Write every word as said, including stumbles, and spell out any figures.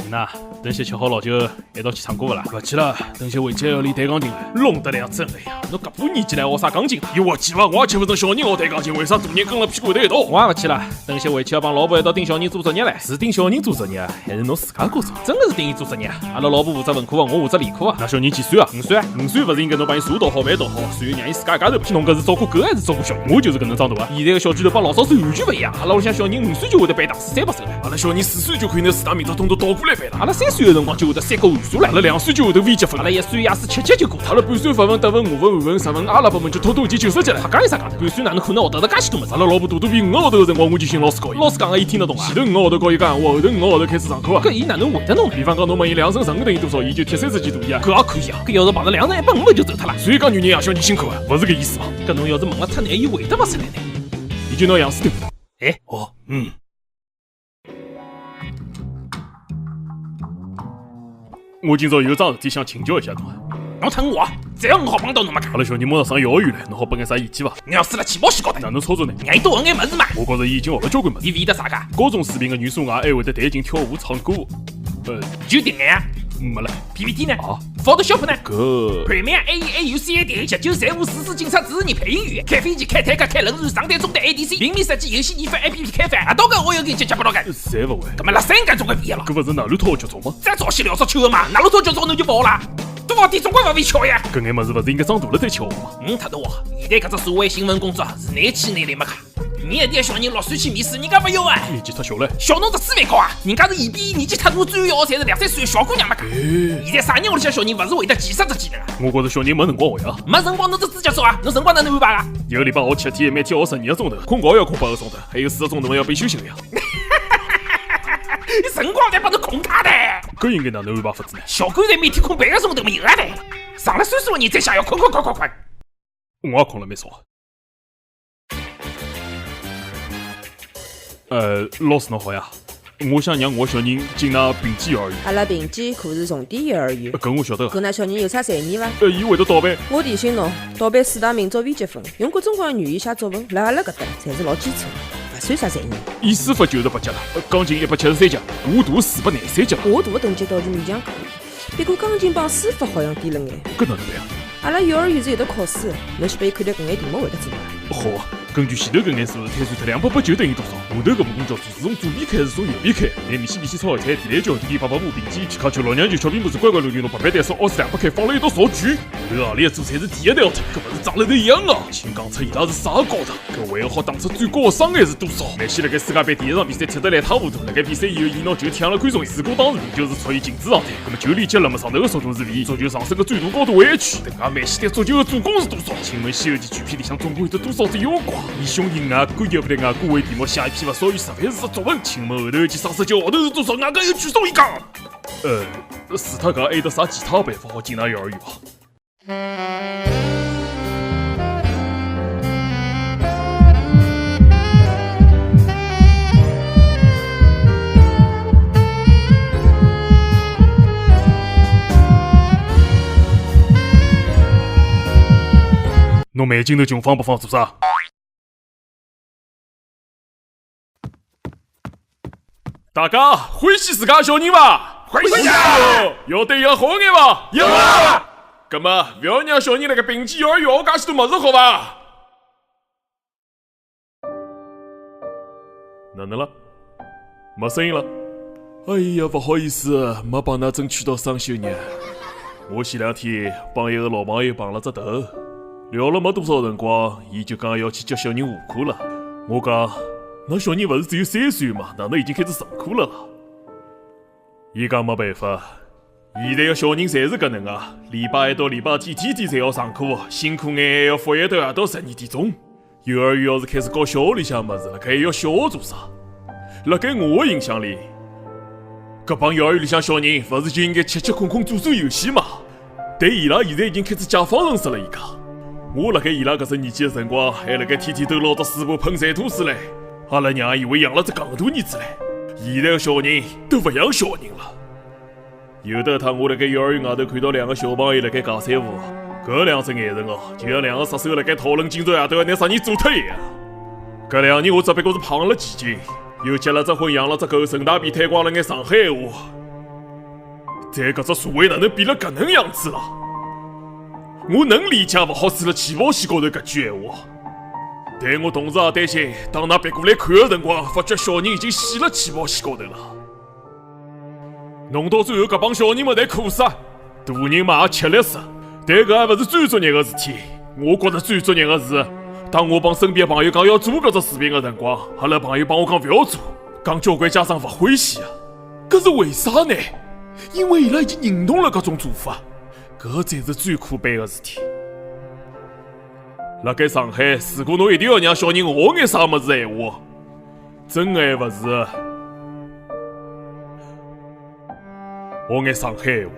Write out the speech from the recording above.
那等歇吃好老酒，一道去唱歌勿啦？勿去了，等歇回去还要练弹钢琴了。弄得来真的呀，侬搿把年纪了学啥钢琴？有滑稽伐？我也吃勿准小人学弹钢琴，为啥大人跟了屁股后头一道？我也勿去了，等歇回去要帮老婆一道盯小人做作业嘞。是盯小人做作业啊，还是侬自家过作？真的是盯伊做作业啊！阿拉老婆负责文科啊，我负责理科啊。那小人几岁啊？五岁啊。五岁勿是应该侬帮伊书读好饭读好，随后让伊自家一家头白相？侬搿是照顾狗还是照顾小人？我就是搿能长大啊。现在个小区头帮老早子完全勿一样，阿拉屋里向小人五岁就会得背唐诗三百首了。 阿拉小人四岁就可以拿四大名著统统倒过来背了。阿拉三岁个辰光就会得三国无双了。阿拉两岁就会得微积分了。阿拉一岁也是吃吃就过脱。阿拉半岁法文、德文、俄文、韩文、日文、阿拉伯文就统统已经九十级了。瞎讲有啥讲头？半岁哪能可能学得着介许多物事？阿拉老婆大肚皮五个号头个辰光，我就寻老师教伊。老师讲个，伊听得懂啊？前头五个号头教伊讲闲话，后头五个号头开始上课啊。搿伊哪能会得弄呢？比方讲，侬问伊两乘十五等于多少，伊就贴三十几度一啊，搿也可以啊。搿要是碰着两乘一百五就走脱了。所以讲女人养小人辛苦啊，勿是搿意思嘛。搿侬要是问了太难，伊回答勿出来呢。伊就拿样式对勿对？哎，哦，嗯。 我今朝有桩事体想请教一下侬啊。侬等我，只要我好帮到侬么讲。阿拉小人马上上幼儿园了，侬好拨眼啥意见伐？侬要死了起毛细高头。哪能操作呢？让伊多学眼物事嘛。我觉着伊已经学了交关物事。伊会得啥个？高中水平个语数外，还会得弹琴、跳舞、唱歌。呃，就定眼啊？没了。P P T 呢？啊？Photoshop 呢？搿……Premiere A E A U C A D，十九三五四四警察指示你配音员，开飞机、开坦克、开轮船、上台、中台、A D C，平面设计、游戏研发、A P P 开发，啊，都跟我有点结结巴巴个。侪勿会。搿么辣三个总归毕业了。搿勿是哪路讨教中吗？再早些聊着秋个嘛，哪路讨教中侬就勿好啦？多放点总归勿会巧呀。搿眼物事勿是应该长大了再去学吗？嗯，太多啊！现在搿只社会新闻工作是难去难来没个。年纪大小人六岁去面试，人家勿要啊。年纪太小了。小侬只四万高啊，人家是一比一，年纪太大，最后要学侪是两三岁小姑娘没个。哎。现在啥人屋里向小人勿是会得几十只技能啊？我觉着小人没辰光学呀。没辰光侬只指甲做啊，侬辰光哪能安排啊？一个礼拜学七天，每天学十二个钟头，困觉要困八个钟头，还有四个钟头嘛要被休息个呀。 辰光侪拨侬空脱的。搿应该哪能安排法子呢？小鬼在每天困半个钟头没有啊的，上了岁数的人再想要困困困困困。我也困了没错。呃，老师侬好呀，我想让我小人进㑚平基幼儿园。阿拉平基可是重点幼儿园。呃，搿我晓得个。搿㑚小人有啥才艺伐？呃，伊会得倒背。我提醒侬，倒背四大名著微积分，用各种各样语言写作文，辣阿拉搿搭侪是老基础，勿算啥才艺。 伊书法九十八级了，呃，钢琴一百七十三级，画图四百廿三级了。画图个等级倒是勉强可以，不过钢琴帮书法好像低了眼。搿哪能办啊？阿拉幼儿园是有得考试，侬去拨伊看看搿眼题目会得做伐？好啊，根据前头搿眼数字推算出两百八十九等于多少？下头搿部工作书是从左边开还是从右边开？拿米西米西炒一菜，地雷叫弟弟爸爸母平基，皮卡丘老娘舅小平不是乖乖龙牛龙八百单双二十两百开放了一道数据。下头阿里一组侪是第一条题，搿勿是长了头一样啊！请讲出伊拉是啥高度？ 搿回合好打出最高个伤害是多少？梅西辣盖世界杯第一场比赛踢得来一塌糊涂，辣盖比赛以后，伊拿球踢向了观众席。如果当时皮球是处于静止状态，那么球链接辣么上头个速度是V，足球上升个最大高度为H。等下梅西对足球个助攻是多少？请问《西游记》剧片里向总共有得多少只妖怪？伊兄弟外公也勿对外公为题目写一篇勿少于十万字个作文。请问后头一记杀手锏号头是多少？外加有举手一讲。呃，除脱搿还有得啥其他办法好进㑚幼儿园伐？ 侬慢镜头穷放勿放做啥？ 大家欢喜自家小人伐？欢喜啊！要对伊拉好眼伐？有啊！葛末，覅让小人辣盖平基幼儿园学介许多物事，好伐？哪能了？没声音了？哎呀，勿好意思，没帮㑚争取到双休日。 我前两天帮一个老朋友碰了只头，聊了没多少辰光，伊就讲要去接小人下课了。我讲，㑚小人勿是只有三岁嘛，哪能已经开始上课了啦？伊讲没办法，现在个小人侪是搿能啊，礼拜一到礼拜天，天天侪要上课，辛苦眼还要复习到夜到十二点钟。 幼儿园要是开始教小学里向物事了，搿还要小学做啥？辣盖我个印象里，搿帮幼儿园里向小人勿是就应该吃吃困困、做做游戏嘛？但伊拉现在已经开始解放城市了，伊讲。我辣盖伊拉搿只年纪个辰光，还辣盖天天都拿只水壶喷馋吐水嘞。阿拉娘以为养了只戆大儿子嘞，现在个小人都勿像小人了。 有得一趟，我辣盖幼儿园外头看到两个小朋友辣盖架三胡，搿两只眼神哦，就像两个杀手辣盖讨论今朝夜头要拿啥人做脱一样。搿两年我只不过是胖了几斤，又结了只婚，养了只狗，顺带便推广了眼上海话。但搿只社会哪能变了搿能样子了？我能理解勿好死了起跑线高头搿句闲话，但我同时也担心，当㑚别过来看的辰光，发觉小人已经死了起跑线高头了。弄到最后，搿帮小人嘛，侪苦煞，大人嘛也吃力煞。但搿还勿是最作孽的事体。我觉着最作孽的是，当我帮身边朋友讲要做搿只视频的辰光，阿拉朋友帮我讲勿要做，讲交关家长勿欢喜啊。搿是为啥呢？因为伊拉已经认同了搿种做法，搿才是最可悲的事体。辣盖上海，如果侬一定要让小人学眼啥物事闲话，真还勿是学眼上海闲话。